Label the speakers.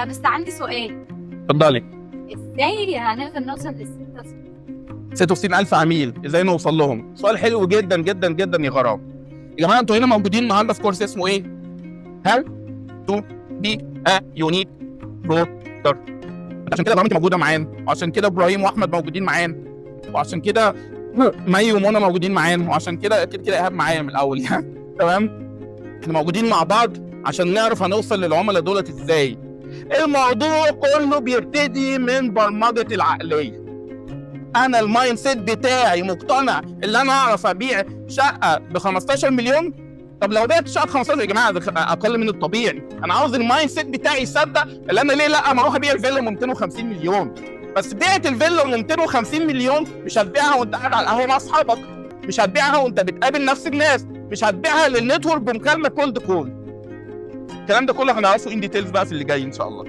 Speaker 1: بس عندي سؤال.
Speaker 2: اتفضلي.
Speaker 1: ازاي هنقدر نوصل للستة؟
Speaker 2: 66,000 عميل ازاي نوصل لهم؟ سؤال حلو جدا جدا جدا يا غرام. يا جماعة انتوا هنا موجودين النهارده في كورس اسمه ايه؟ How to be a unique broker. عشان كده غرام انت موجودة معانا، وعشان كده ابراهيم واحمد موجودين معانا، وعشان كده مي ومنى موجودين معانا، وعشان كده كده كده ايهاب معايا من الاول يعني. تمام؟ احنا موجودين مع بعض عشان نعرف هنوصل للعملاء دولت ازاي. الموضوع كله بيبتدي من برمجة العقلية. انا ال mindset بتاعي مقتنع ان انا اعرف ابيع شقه ب 15 مليون. طب لو بعت شقه ب 15 يا جماعة ده اقل من الطبيعي. انا عاوز ال mindset بتاعي يصدق ان انا ليه لا ما اروح ابيع الفيلا ب 250 مليون. بس بيعت الفيلا ب 250 مليون مش هتبيعها وانت قاعد على القهوة مع اصحابك، مش هتبيعها وانت بتقابل نفس الناس، مش هتبيعها لل network بمكالمه cold call. الكلام ده كله هنعرفه in details بقى في اللي جاي ان شاء الله.